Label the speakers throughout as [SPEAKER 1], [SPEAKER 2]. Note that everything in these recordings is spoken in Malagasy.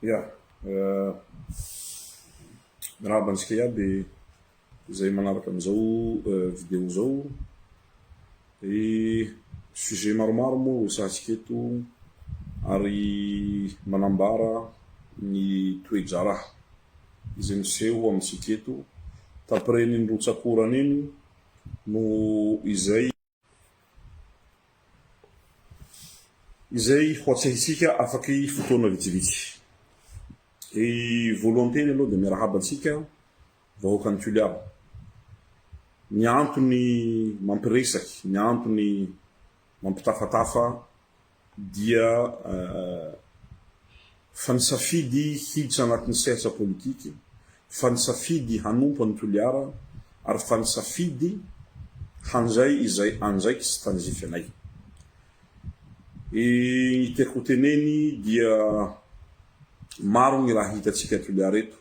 [SPEAKER 1] Ya, miarahaba antsika iaby izay manaraka an'izao vidéo izao. Ny sujet maromaro moa resahantsika eto ary manambara ny toe-draharaha izay miseho amintsika eto tapiren'iny rotsak'orana iny no izay Izay ho atsiahintsika afaky fotoana vitsivitsy. Ny voalohan-teny aloha dia miarahaba antsika vahoakan'i Toliara. Ny antony mampiresaky, ny antony mampitafatafa dia fa nisafidy hiditra anatin'ny sehatra politiky, fa nisafidy hanompo an'i Toliara ary fa nisafidy handray izay andraiky sy tandrify anay. Ny tiako ho teneny dia maro ny raha hitantsika Toliara eto,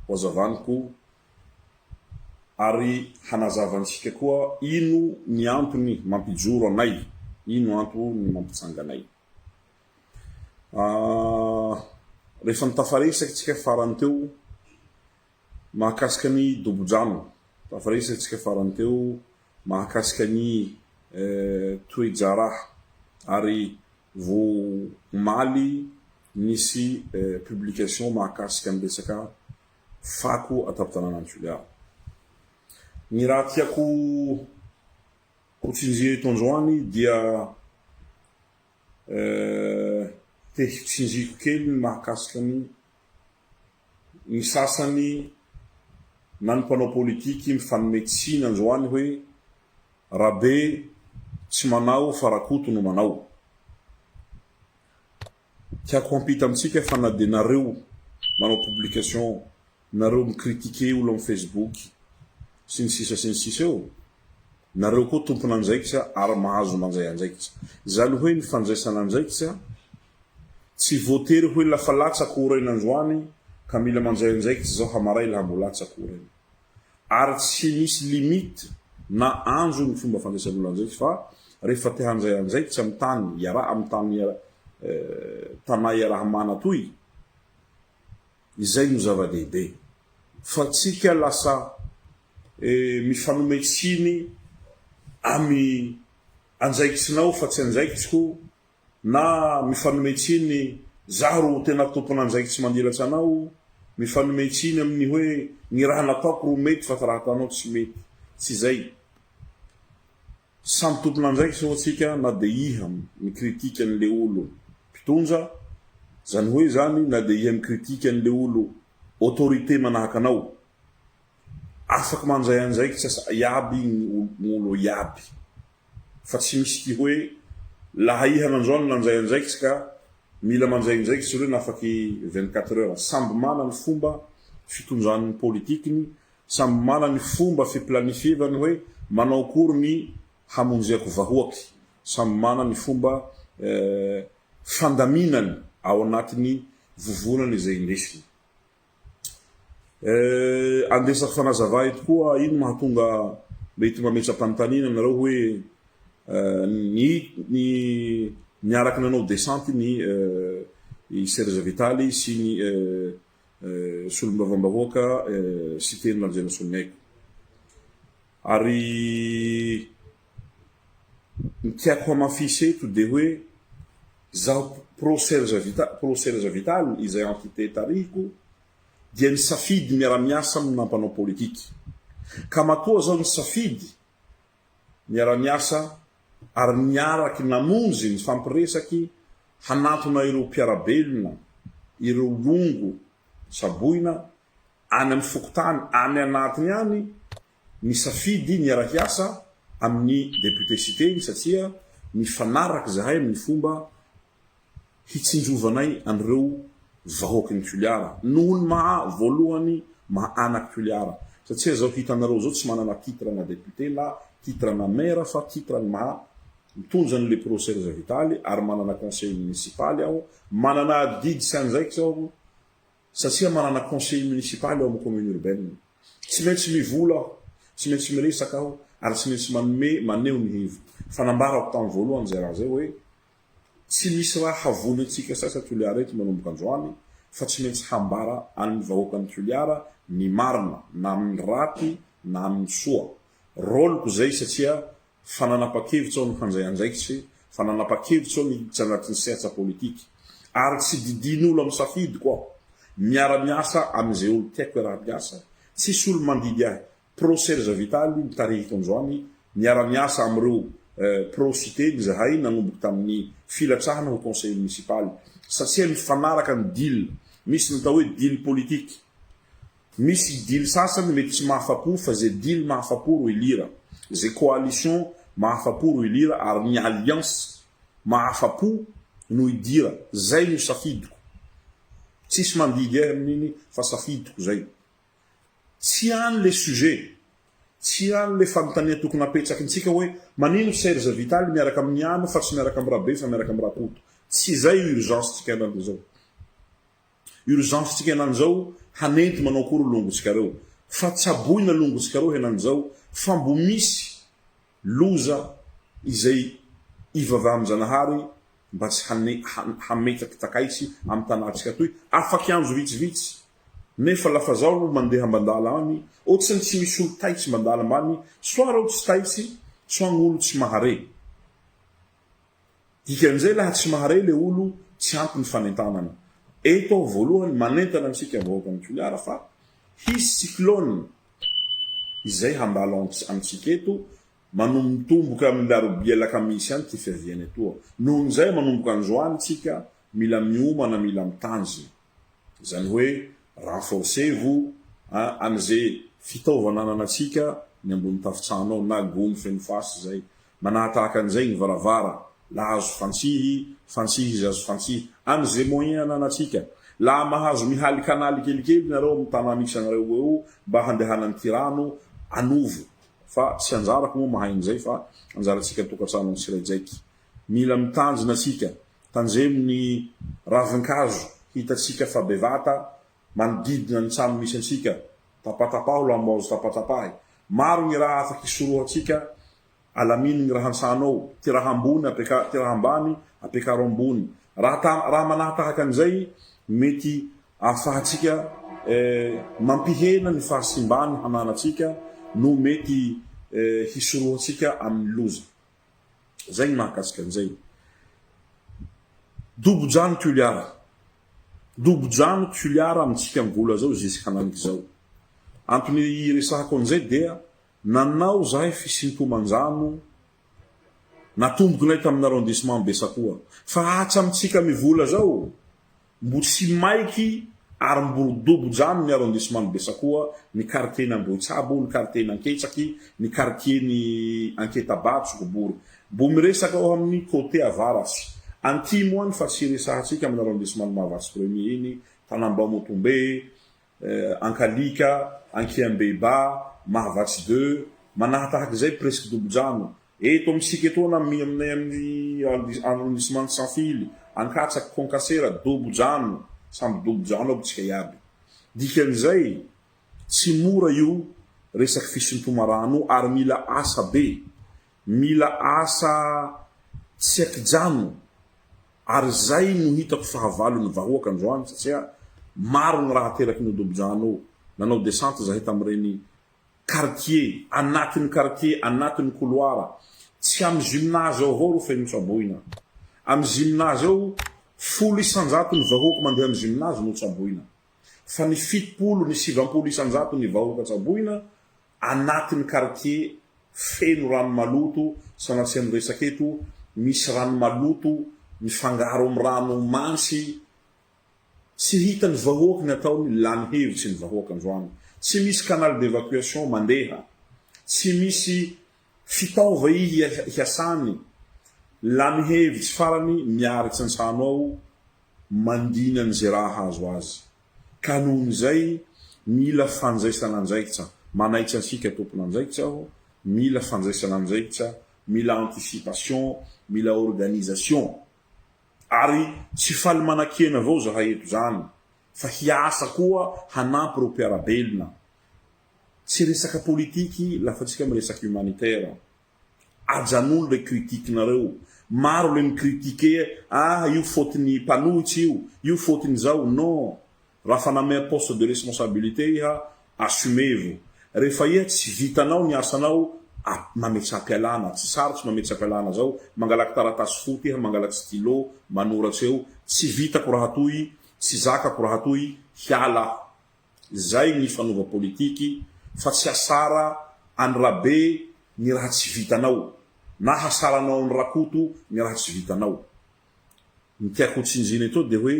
[SPEAKER 1] ho azavaniko ary hanazava antsika koa ino ny antony mampijoro anay, ino antony mampitsanga anay. Rehefa nitafaresaka tsika farany teo mahakasika ny dobo-drano, tafaresaka tsika farany teo mahakasika ny toe-draharaha ary vao omaly nisy publication mahakasika ny resaka fako an-tampon-tanànan'i Toliara. Ny raha tiako ho tsinjia eto androany dia te hitsinjiko kely ny mahakasika ny ny sasany na ny mpanao politiky mifanome tsiny androany hoe Rabe tsy manao fa Rakoto no manao. Tiako hampita amintsika fa na dia nareo manao publication, nareo mi-critiquer olo am facebook sy ny sisa sy ny sisa eo, nareo koa tompon'andraikitra ary mahazo mandray andraikitra. Izany hoe ny fandraisana andraikitra tsy voatery hoe lafa latsaka orana androany ka mila mandray andraikitra zao hamaray laha mbo latsaka orana. Ary tsy misy limite na andro ny fomba fandraisan'olona andraikitra fa rehefa te handray andraikitra amin'ny tany iaraha amin'ny tany tanà iaraha-mana toy izay no zava-dehibe fa tsika lasa mifanome tsiny amy andraikitrinao fa tsy andraikitsiko Na mifanome tsiny zaho ro tena tompon'andraikitsy mandilatsa anao, mifanome tsiny amin'ny hoe ny raha nataoko ro mety fa raha ataonao tsy mety. Tsy izay. Samy tompon'andraikitra ho'a tsika na dia iha mi-critique an'le olo mpitondra, zany hoe zany na dia iha mi-critique an'le olo autorité manahaka anao, afaky mandray andraikitra iaby ny olo iaby. Fa tsy misy ty hoe laha iha nandroany nandray andraikitsy ka mila mandray andraikitsy reo nafaky 24 heures. Samby mana ny fomba fitondrany ny politikiny, samby mana ny fomba fiplanifievany hoe manao akory ny hamonjeako vahoaky, samby mana ny fomba fandaminany ao anatiny vovonany izay indesiny. Eh, andesako fanazava eto koa ino mahatonga mety mametra-panontaniana nareo hoe ny ny niaraka nanao descente ny i Serge Vitaly sy ny solombavambahoaka Siteny Randrianasoloniaiko. Ary ny tiako hamafisa eto dia hoe zaho pro Serge Vita, pro Serge Vital izay entité tarihiko dia nisafidy miara-miasa amina mpanao politika. Ka matoa zaho nisafidy niara-niasa ary niaraky namonjy nifampiresaky hanantona ireo mpiara-belona, ireo longo tsaboina any amin'ny fokontany any anatiny any, Nisafidy ny hiara-hiasa amin'ny député Siteny satria mifanaraka izahay amin'ny fomba hitsinjovanay an'ireo vahoakin'i Toliara noho ny maha voalohany maha anak'i Toliara satria zao hitanareo zao tsy manana titre na député na titre na maire fa titre ny maha mitondra an'i Lepro Serge Vitaly ary manana conseil municipal aho manana adidy sy andraikitra aho Satria manana conseiller municipal ao amin'ny commune urbaine. Tsy maintsy mivola aho, tsy maintsy miresaka aho ary tsy maintsy manome, maneho ny heviko. Fa nambarako tamin'ny voalohany izay raha izay hoe tsy misy raha havono antsika sasa Toliara eto manomboka androany. fa tsy maintsy hambara an'ny vahoakan'i Toliara ny marina na amin'ny raty na amin'ny soa. Rôle-ko zay satria fa nanapa-kevitsy aho ny handray andraikitry, fa nanapa-kevitsy aho ny hiditra anatin'ny sehatra politika. Ary tsy didian'olo amin'ny safidiko aho. Miara-miasa amin'izay olo tiako iaraha-miasa, tsisy olo mandidy ahy. Pro Serge Vital ny tarihiko androany, miara-miasa amin'ireo pro Siteny izahay nanomboka tamin'ny filatsahana ho conseiller municipal. Satria mifanaraka ny deal. Misy ny atao hoe deal politique. Misy deal sasany mety tsy mahafapo fa ze deal mahafapo ro ilira, ze coalition mahafapo ro ilira ary ny alliance mahafapo no idira, zay no safidiko. Tsisy mandidy ahy amin'iny fa safidiko zay. Tsy any le sujet, tsy any le fanontania tokony apetsakintsika hoe manino Serge Vital miaraka amin'i Ano fa tsy miaraka amin'i Rabe fa miaraka amin'i Rakoto. Tsy zay urgence tsika henany zao. Urgence tsika henany zao hanenty manao akory longotsika reo fa tsaboina longotsika reo henany zao fa mbo misy loza izay ivavaha amin-janahary mba tsy hane hametraky takaitsy amy tanàtsika toy afaky andro vitsivitsy nefa lafa zaho ro mandeha mbandala any otsiny tsy misy olo taitsy mbandala mbany soit reo tsy taitsy soit gn'olo tsy mahare. Dikan'izay laha tsy mahare le olo tsy ampy ny fanentanana. Eto aho voalohany manentana antsika vahoakan'i Toliara fa hisy cyclone izay handalo amintsika eto manomtomboka amin'ny larobia alakamisy any ty fiaviany etoa. Nohon'izay manomboka androany tsika mila miomana mila mitanjona. Izany hoe renforcer-vous an'ze fitaovana ananantsika ny ambony tafotrano ao na gony feno fasy izay. Manahatahaka an'izay ny varavara, la azo fantsihy, fantsihy izy azo fantsihy, an'ze moyen ananantsika. La mahazo mihaly kanaly kelikely nareo amin'ny tanà misy anareo eo mba handehanan'ity rano, anovo. Fa tsy anjarako moa mahay an'izay fa anjarantsika an-tokantrano ny tsiraidraiky. Mila mitanjona tsika. Tanjemo ny ravin-kazo hitantsika fa bevata manodidina ny trano misy antsika. Tapatapaho lambaozy tapatapahy. Maro ny raha afaky isorohantsika alamino ny raha an-trano ao. Ty raha ambony apeka ty raha ambany apekaro ambony. Raha ta raha manahatahaka an'izay mety ahafahantsika mampihena ny fahasimban'ny hananantsika no mety hisorohantsika amin'ny loza. Zay ny mahakasika an'izay. Dobo-drano Toliara. Dobo-drano Toliara amintsika Angola zao jusqu'à zao. Antony iresahako an'izay dia nanao zahay fisintoman-drano natombokinay tamin'ny arrondissement Besakoa. Fa hatsamintsika mivola zao Mbo tsy maiky ary mbo rodobo-drano ny arrondissement-n'i Besakoa, ny quartier-n'Ambohitsabo, ny quartier-n'Anketsaky, ny quartier-n'i Anketabato, Sokobory. Mbo miresaka ao amin'ny côté avaratsy. Antimo any fa tsy iresahantsika amin'ny arrondissement-n'i Mahavatsy Premier iny, Tanambao Motombe, Ankalika, Ankiambeba, Mahavatsy deux, manahatahak'izay presque dobo-drano. Eto amintsika etoana aminay amin'ny arrondissement Sanfily, Ankatsaky, Konkasera, dobo-drano, samby dobo-drano aby tsika iaby. Dikan'izay, tsy mora io resaky fisintoma rano io ary mila asa be, mila asa tsy akijano ary zay no hitako fahavalon'ny vahoaka androany satria maro ny raha aterakin'io dobo-drano io. Nanao descente zahay tamin'ireny Quartier, anatin'ny quartier, anatin'ny couloir. Tsy amin'ny gymnase ao avao ro feno tsaboina. Amin'ny gymnase ao, 10% ny vahoaka mandeha amin'ny gymnase no tsaboina. Fa ny 70, ny 90% ny vahoaka tsaboina, anatin'ny quartier feno rano maloto, sanatria miresaka eto, misy rano maloto mifangaro amin'ny rano mantsy, Tsy hitan'ny vahoaka ny ataony lany hevitsy ny vahoaka androany. Tsy misy canal d'evacuation mandeha. Tsy misy fitaova i hiasany. Lany hevitsy farany miaritsy antrano ao mandina an'izay raha hahazo azy. Ka nohon'izay mila fandraisana andraikitra. Manaitra antsika tompon'andraikitra aho, mila fandraisana andraikitra, mila anticipation, mila organisation. Ary tsy faly manakena avao zahay eto zany fa hiasa koa hanampy reo mpiarabelona. Tsy resaka politiky lafa tsika miresaka humanitaire. Ajanony le critique nareo. Maro le mi critique ah io faute ny mpanohitsy io, io faute ny zao. Non. Raha fa namea poste de responsabilité iha, assumevo. Rehefa iha tsy vitanao ny asanao, mametsaha-pialana. Tsy sarotsy mametsa-pialana zao, mangalaky taratasy foty iha, mangalaky stylo, manoratsy eo, tsy vitako raha toy, tsy zakako raha toy, hiala aho. Zay ny fanova politiky fa tsy hasara an'i Rabe ny raha tsy vitanao, na hasaranao an'i Rakoto ny raha tsy vitanao. Ny tiako ho tsinjina eto dia hoe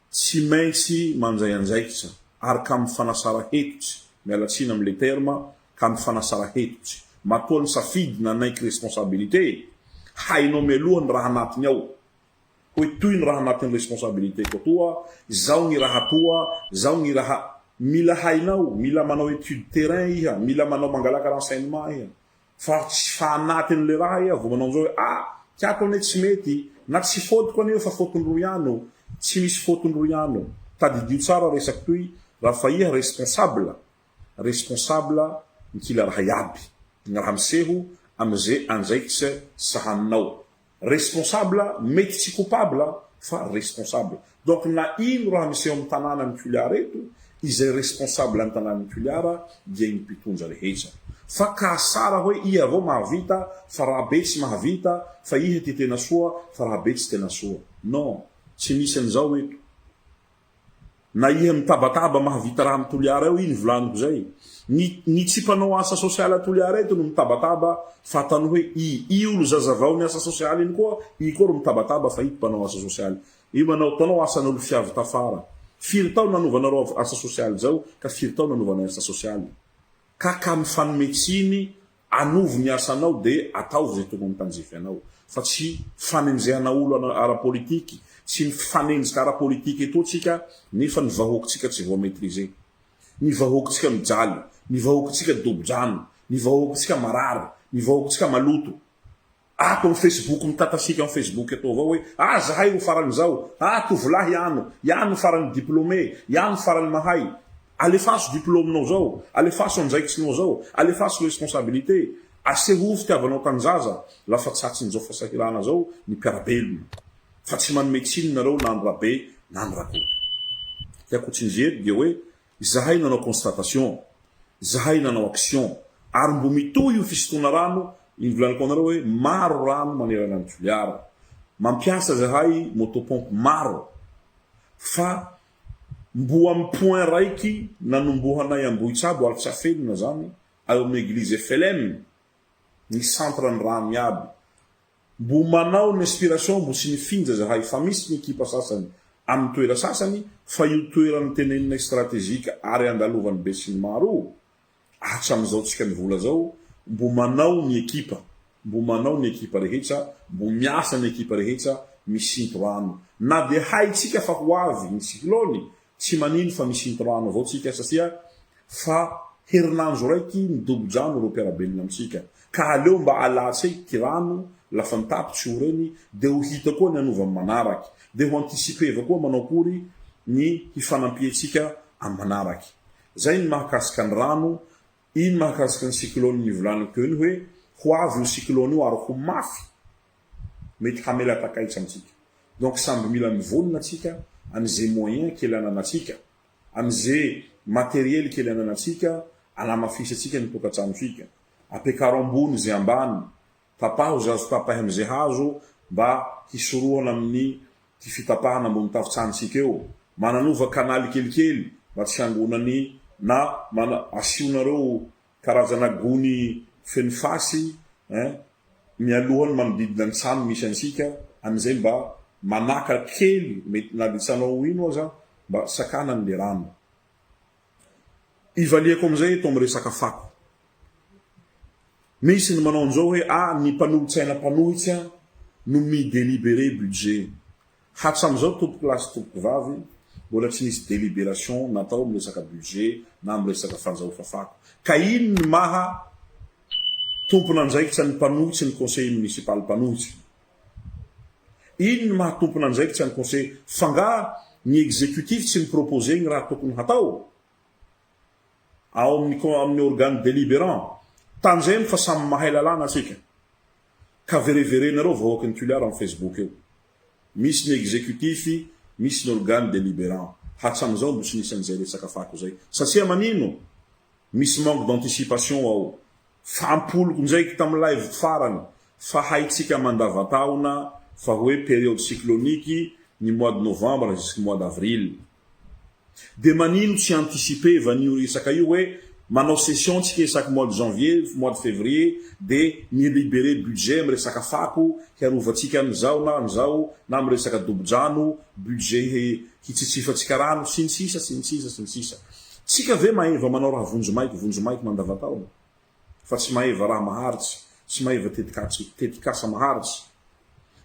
[SPEAKER 1] tsy maintsy mandray andraikitra ary ka mifanasara hetotsy, miala tsiny amle terme, ka mifanasara hetotsy. Matoa nisafidy nanaiky responsabilité, hainao mialoha ny raha anatiny ao. Hoe toy ny raha anatin'ny responsabilité-ko toa, izao ny raha toa, izao ny raha. Mila hainao, mila manao étude terrain iha, mila manao mangalaka renseignement iha. Fa tsy fa anatin'le raha iha vao manao an'izao hoe ah! Tiako anie tsy mety, na tsy faute-ko anie io fa faute-ndroa ihany ô. Tsy misy faute-ndroa ihany ô. Tadidio tsara resako toy, raha fa iha responsable, responsable ny kila raha iaby, ny raha miseho amze andraikitse sahaninao. Responsable mety tsy coupable fa responsable. Donc na ino raha miseho amin'ny tanàna ny Toliara eto, izay responsable ny tanàn'ny Toliara dia ny mpitondra rehetra. Fa ka sara hoe iha avao mahavita fa Rabe tsy mahavita, fa iha ty tena soa fa Rabe tsy tena soa. Non, tsy misy an'izao eto. Na iha mitabataba mahavita raha am Toliara eo iny volaniko zay. Ny ny tsy mpanao asa sosialy a Toliara eto no mitabataba fa atany hoe i i olo zazavao ny asa sosialy iny koa i koa ro mitabataba fa ito mpanao asa sosialy. Io manao mpanao asan'olo fiavy tafara. Firy tao nanovanareo asa sosialy zao ka firy tao nanovanay asa sosialy. Ka ka mifanome tsiny Anovo ny asanao de ataovy zay tokony tandrify anao fa tsy fanenjehana olo ara politiky, tsy mifanenjika ara politiky etoa tsika nefa ny vahoakintsika tsy voa maitriser. Ny vahoakintsika mijaly, ny vahoakintsika dobo-drano, ny vahoakintsika marary, ny vahoakintsika maloto. Ato am facebook mitatasika am facebook eto avao hoe ah zahay ro farany zao, ah tovolahy ano, iano farany diplome, iano farany mahay. Alefaso diplome-nao zao, alefaso andraikitrinao zao, alefaso responsabilité, asehoy fitiavanao taninjaza lafa tsatsin'izao fasahirana zao ny mpiara-belona. Fa tsy manome tsiny nareo na ny Rabe na ny Rakoto. Tiako ho tsindry eto dia hoe Izahay nanao constatation, izahay nanao action, ary mbo mitohy io fisintoana rano, iny volaniko anareo hoe maro rano manerana an'i Toliara. Mampiasa izahay moto pompe maro, fa mbo amin'ny point raiky nanombohanay Ambohitsabo ary tsy afenina zany, ao amin'ny eglise FLM, ny centre ny rano iaby. Mbo manao ny inspiration mbo tsy nifinja zahay fa misy ny ekipa sasany amin'ny toera sasany fa io toerana teneninay stratégique ary andalovan'ny besinimaro io hatramizao tsika mivola zao mbo manao ny ekipa mbo manao ny ekipa rehetra mbo miasa ny ekipa rehetra misinto rano na dia haitsika fa ho avy ny cyclone Tsy manino fa misinto rano avao tsika satria fa herinandro raiky midobo-drano ireo mpiara-belona amintsika ka aleo mba alatsa eky ty rano lafa mitapitsy ho reny de ho hita koa ny hanova am manaraky de ho anticipeva koa manao akory ny hifanampiantsika am manaraky. Zay ny mahakasika ny rano, iny mahakasika ny cyclone nivolaniko teo iny hoe ho avy io cyclone io ary ho mafy mety hamela takaitra amintsika. Donc samby mila mivonona tsika amize moyen kely ananatsika, amize materiel kely ananatsika anamafisatsika ny tokatranontsika. Apekaro ambony ze ambany, tapaho ze azo tapahy amize hazo mba hisorohana amin'ny ty fitapahana ambony tafotsantsika eo. Mananova kanaly kelikely mba tsy hangonany na mana asionareo Karazana gony feno fasy ein, mialoha ny manodidina ny trano misy antsika, amin'izay mba manaka kely mety na dia tsy hanao ho ino aza mba sakanany le rano. Ivaliako amin'izay eto amin'ny resaka fako. Misy ny manao an'izao hoe ah ny mpanolotsaina mpanohitsy no mi-deliberer budget. Hatramizao tompoko lahy sy tompoko vavy mbola tsy nisy délibération natao am resaka budget na am resaka fanjaofa fako. Ka ino ny maha tompon'andraikitra ny mpanohitsy ny conseiller municipal mpanohitsy? Ino ny maha tompon'andraikitra ny conseiller? F'angaha ny exécutif tsy mi-proposer ny raha tokony hatao ao amin'ny amin'ny organe délibérant? Tandremo fa samy mahay lalàna tsika. Ka vereverenareo vahoakin'i Tuliar am Facebook eo. Misy ny executif, misy ny organe deliberant. Hatramizao mbo tsy nisy an'izay resaka fako zay. Satria manino? Misy manque d'anticipation ao. Fa ampoloko ndraiky tam live farany fa haitsika mandavataona fa hoe période cyclonique ny mois de novembre jusqu mois d'avril. De manino tsy anticiper van'io resaka io hoe manao session tsika isaky mois de janvier, mois de février de mi-liberer budget am resaka fako hiarovantsika an'izao na an'izao na am resaka dobo-drano, budget hitsitsifantsika rano sy ny sisa sy ny sisa sy ny sisa. Tsika ve maeva manao raha vonjimaiky vonjimaiky mandavataona fa tsy maeva raha maharitsy, tsy maeva tetikasa maharitsy.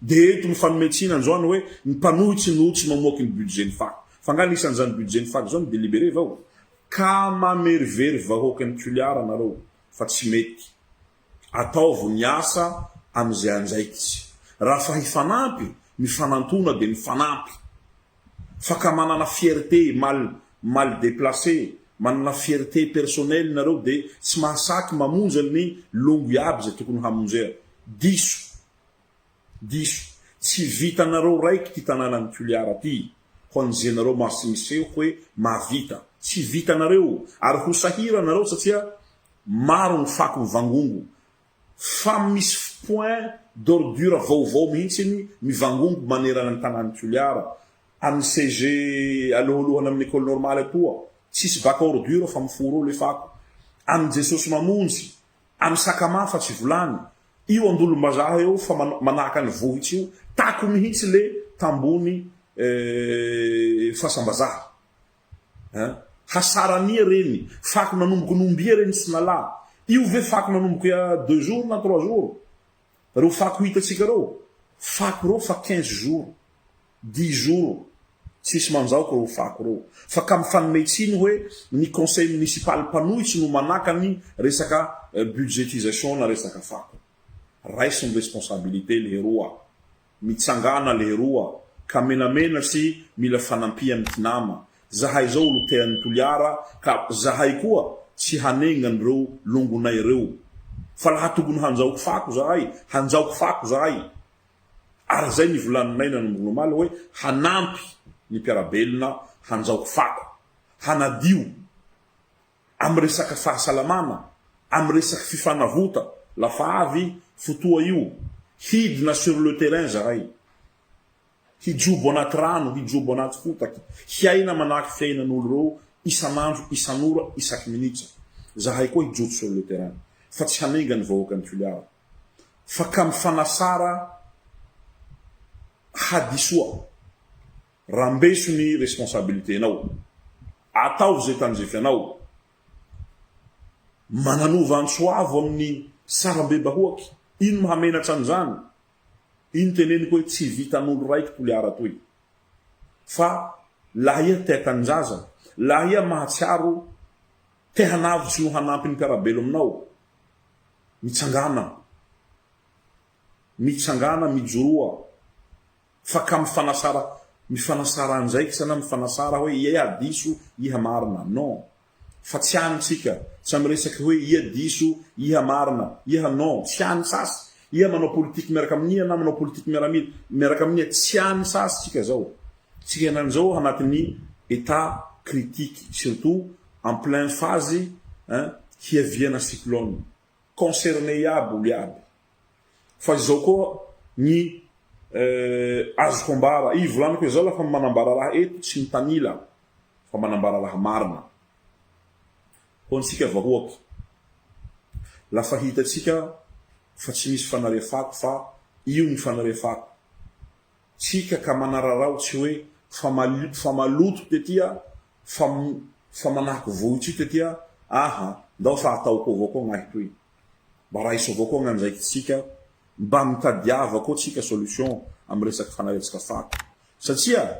[SPEAKER 1] Dia eto mifanome tsiny androany hoe ny mpanohitsy no tsy mamoaky ny budget ny fako. Fa nga anisan'izany budget ny fako zao ny délibéré vao? Ka mamerivery vahoakan'i Toliara nareo fa tsy mety. Ataovy ny asa amin'izay andraikitsy. Raha fa hifanampy, mifanantona dia mifanampy. Fa ka manana fierté mal mal déplacé, manana fierté personnelle nareo dia tsy mahasaky mamonjy ny longo iaby izay tokony hamonjea. Diso. Diso. Tsy vitanareo raiky ty tanànan'i Toliara ty ho an'ze nareo masy miseho hoe mahavita. Tsy vitanareo ary ho sahirana nareo satria maro ny fako mivangongo. Fa misy point d'ordure vaovao mihintsiny mivangongo manerana ny tanàn'i Toliara. Amin'ny CG alohalohany amin'ny école normale atoa tsisy bac à ordure fa miforo eo le fako. Amin'ny Jesosy Mamonjy Amin'ny Sakamà fa tsy volany. Io Andolombazaha eo fa manahaka ny vohitsy io, tako mihitsy le tambony fasambazaha eh. Hasarania reny, fako nanomboka nombia reny tsy nalà. Io ve fako nanomboka ya deux jours na trois jours? Reo fako hitatsika reo, fako reo fa 15 jours. Dix jours tsisy manjaoka reo fako reo fa ka mifanome tsiny hoe ny conseil municipal mpanohitsy no manaka ny resaka budgetisation na resaka fako. Raiso ny responsabilité lehiroa. Mitsangana lehiroa ka menamena sy mila fanampian mpinama. Zahay zao olo tean'i Toliara ka zahay koa tsy hanenga an'ireo longonay reo. Fa laha tokony hanjaoky fako zahay, hanjaoky fako zahay. Ary izay nivolaninay nanomboka omaly hoe hanampy ny mpiara-belona hanjaoko fako, hanadio amin'ny resaka fahasalamana, amin'ny resaka fifanavota, lafa avy fotoa io, hidina sur le terrain zahay, hijobo anaty rano, hijobo anaty fotaky, hiaina manahaky fiainan'olo reo isan'andro, isan'ora, isaky minitra. Zahay koa hijotso sur le terrain, fa tsy hanenga ny vahoakan'i Toliara. Fa ka mifanasara hadisoa. Rambeso ny responsabilité nao. Ataovy izay tandrify anao. Mananova antso avo amin'ny sarambebahoaky. Ino mahamenatra an'izany? Ino teneniko hoe tsy vitan'olo raiky Toliara toy. Fa laha iha tea tanindraza, laha iha mahatsiaro te hanavotsy no hanampy ny mpiarabelo aminao, Mitsangàna, mitsangàna, mijoroa, fa ka mifanasara, mifanasara andraikitra na mifanasara hoe iha diso, iha marina. Non. Fa tsy any tsika, tsy amy resaky hoe iha diso, iha marina, iha non, tsy any sasy. Iha manao politique miaraka amin'iha na manao politique miaramila miaraka amin'iha, tsy any sasy tsika zao. Tsika henany zao anatin'ny état critique, surtout en plein phase hein hiaviana cyclone. Concerné iaby olo iaby. Fa izao koa ny azoko ambara, i volaniko hoe zao lafa manambara raha eto tsy mitanila fa manambara raha marina. Ho antsika vahoaky, lafa hitatsika fa tsy misy fanaria fako fa io ny fanaria fako. Tsika ka manararao tsy hoe fa fa maloto tetia fa fa manahako vohitsy io tetia aha ndao fa ataoko avao koa gnahy toy mba raiso avao koa gnandraikitsika mba mitadiava koa tsika solution am resaky fanariantsika fako satria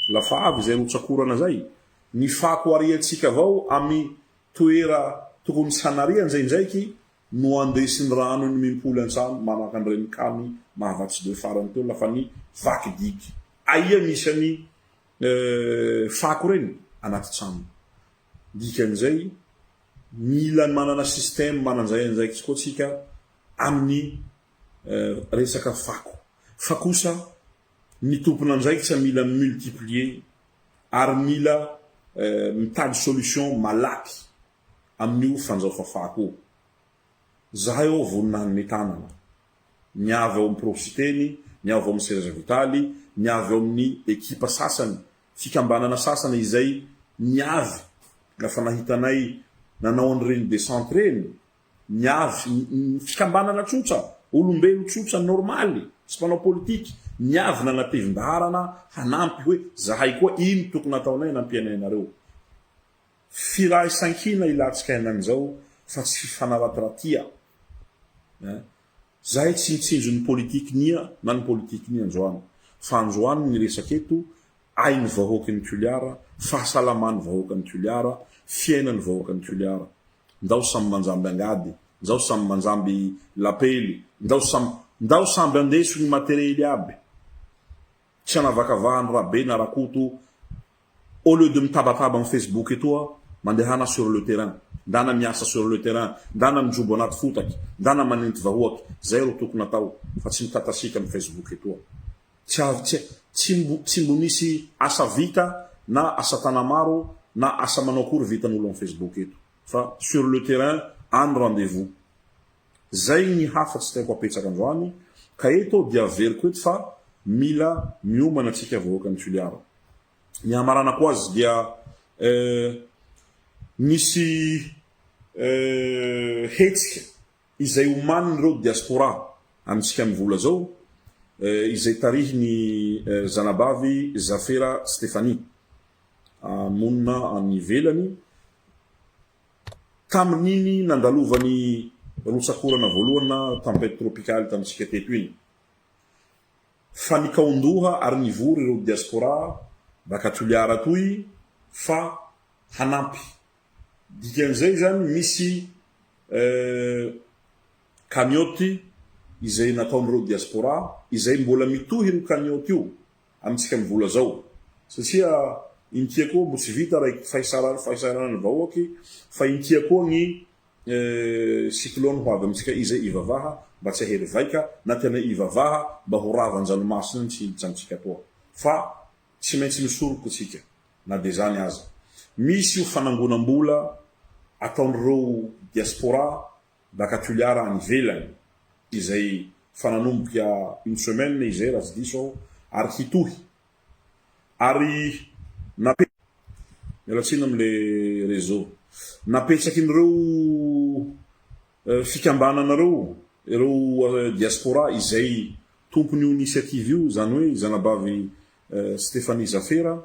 [SPEAKER 1] lafa avy izay rotsakorana zay ny fako ariantsika avao amy toera tokony tsy hanaria ndraindraiky no andesin'ny rano ny mimpoly an-trano manahaka an'ireny kamy mahavatsy deux farany teo lafa ny vaky digy. Aia misy an'i fako ireny? Anaty trano. Dikan'izay mila manana système mananjay andraikitsy koa tsika amin'ny resaka fako. Fa kosa ny tompon'andraikitra mila multiplier. ary mila mitady solution malaky amin'io fanjao fafako io. Zahay ao vonona hanome tanana. Ny avy ao amin'ny Pro Siteny, ny avy ao amin'ny Serge Vitaly, ny avy ao amin'ny ekipa sasany, fikambanana sasany izay niavy lafa nahita anay nanao an'ireny descente ireny, niavy, ny fikambanana tsotra, olombelo tsotra normaly, tsy mpanao politiky, niavy nanatevin-daharana hanampy hoe zahay koa ino tokony hataonay hanampianay anareo. Firaisankina ilantsika henanizao fa tsy fifanaratiratiha eh. Zahay tsy mitsinjo ny politique nia na ny politique nia androany fa androany ny resaka eto ain'ny vahoakin'i Toliara, fahasalaman'ny vahoakan'i Toliara, fiainan'ny vahoakan'i Toliara. Ndao samy manjamby angady, njao samy manjamby lapely, ndao samy ndao samby andeso ny materiely aby. Tsy anavakavahan'i Rabe na Rakoto au lieu de mitabataba am Facebook etoa, mandehana sur le terrain, ndana miasa sur le terrain, ndana mijobo anaty fotaky, ndana manenty vahoaky, zay ro tokony atao fa tsy mitatasika am Facebook etoa. Tsy avy tsy tsy mbo tsy mbo misy asa vita na asa tanamaro na asa manao akory vitan'olo am Facebook eto fa sur le terrain any rendez-vous. Zay ny hafa tsy tiako apetsaka androany ka eto dia averiko eto fa mila miomana tsika vahoakan'i Toliara. Ny hamaranako azy dia eh misy eh hetsika izay omanin'ireo diaspora amintsika mivola zao eh izay tarihin'i zanabavy Zafera Stéphanie monina any ivelany. Tamin'iny nandalovan'ny rotsak'orana voalohany na tempête tropicale tamintsika teto iny. Fa nikaondoha ary nivory ireo diaspora baka Toliara atoy fa hanampy. Dikan'izay izany misy cagnotte izay nataon'ireo diaspora izay mbola mitohy io cagnotte io. amintsika ny vola zao satria intia koa mbo tsy vita raiky fahisaranany vahoaky fa intia koa gny cyclone ho avy amintsika izay ivavaha mba tsy ahery vaika na tena ivavaha mba ho rava anjanomasina ny tsy hiditra amintsika atoa fa tsy maintsy misoroka tsika na de zany aza misy io fanangonam-bola ataon'ireo diaspora baka Toliara any ivelany izay fa nanomboka une semaine izay raha tsy diso aho ary hitohy ary nape miala tsiny amle réseau napetsakin'ireo fikambanana ireo ireo diaspora izay tompon'io initiative io izany hoe zanabavy Stéphanie Zafera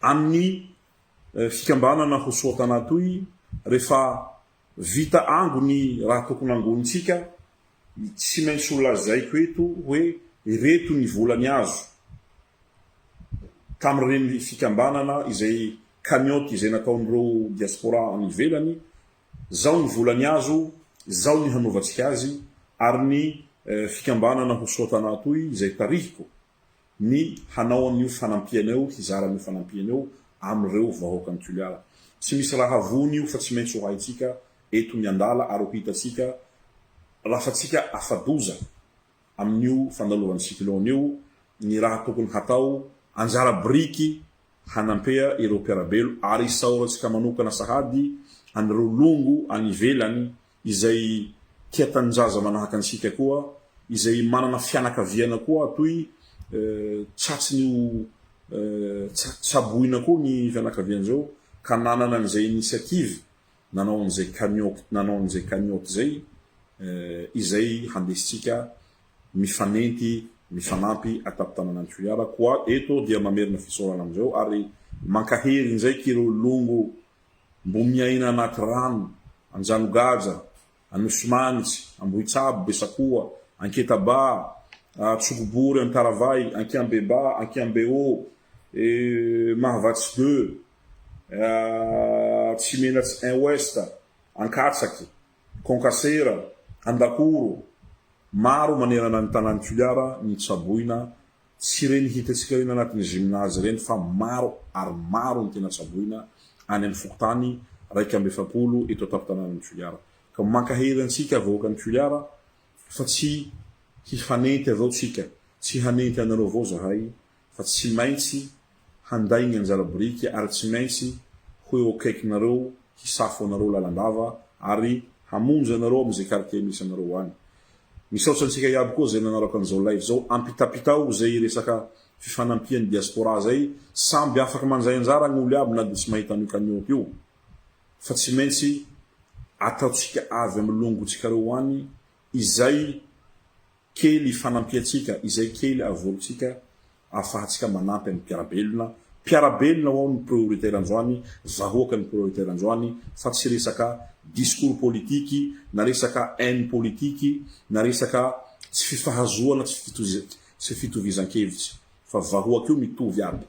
[SPEAKER 1] amin'ny fikambanana ho soa tanà toy rehefa Vita ango ny raha tokony angonintsika, tsy maintsy ho lazaiko eto hoe ireto ny vola niazo tamin'ireny fikambanana izay cagnotte izay nataon'ireo diaspora any ivelany, zao ny vola niazo, zao ny hanaovantsika azy, ary ny fikambanana ho soa tanà toy izay tarihiko. ny hanao an'io fanampiana io, hizara an'io fanampiana io amin'ireo vahoakan'i Toliara. Tsy misy raha vony io fa tsy maintsy ho haintsika eto miandala ary ho hitantsika rafa-tsika afa-doza amin'io fandalovan'ny cyclone io ny raha tokony hatao, anjara biriky hanampea ireo mpiara-belo ary isaorantsika manokana sahady an'ireo longo any ivelany izay tia tanindrazana manahaka antsika koa, izay manana fianakaviana koa toy tratsin'io tsaboina koa ny fianakavian'izao ka nanana an'izay initiative nanao an'izay cagnotte nanao an'izay cagnotte izay izay handesintsika mifanenty mifanampy atapitanana an'i Toliara koa eto dia mamerina fisaorana amin'izao ary mankahery indraiky ireo longo Mbo miaina anaty rano, Anjanogaja, Anosimanitsy, Ambohitsabo, Besakoa, Anketaba, Tsokobory, Antaravay, Ankiambeba, Ankiambeô, Mahavatsy deux, Tsimenatsy un ouest, Ankatsaky, Konkasera, Andakoro, maro manerana ny tanàn'i Toliara ny tsaboina Tsy ireny hitantsika ireny anatin'ny gymnase ireny fa maro ary maro ny tena tsaboina any amin'ny fokontany 41 eto an-tampon-tanànan'i Toliara. Ka mankahery antsika vahoakan'i Toliara fa tsy hifanenty avao tsika, tsy hanenty anareo avao zahay fa tsy maintsy. handay ny anjara biriky ary tsy maintsy ho eo akaikinareo hisafo anareo lalandava ary hamonjy anareo amin'izay quartier misy anareo any. Misaotra antsika iaby koa zay nanaraka an'izao live zao, ampitapitao zay resaka fifanampian'ny diaspora zay, samby afaka mandray anjara ny olo iaby na dia tsy mahita an'io cagnotte io fa tsy maintsy ataontsika avy amin'ny longontsika reo any izay kely ifanampiantsika, izay kely avorintsika ahafahantsika manampy an'ny mpiara-belona, mpiara-belona ho'aho ny prioritaire androany, vahoaka ny prioritaire androany fa tsy resaka discours politiky na resaka haine politiky na resaka tsy fifahazoana tsy fitovizan-kevitsy fa vahoaka io mitovy aby.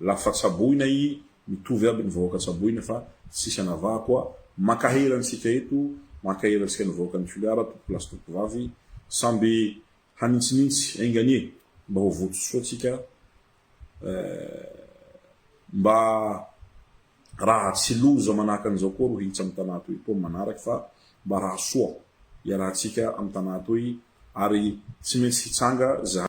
[SPEAKER 1] Lafa tsaboina i mitovy aby ny vahoaka tsaboina fa tsisy anavaha koa mankahery antsika eto mankahery antsika ny vahoaka ny Toliara tompokolahy sy tompokovavy samby hanintsinintsy enga anie mba ho votsosoa tsika eh mba raha tsy loza manahaka an'izao koa ro hiditra am tanà toy toa manaraky fa mba raha soa iarahantsika am tanà toy ary tsy maintsy hitsanga zahay.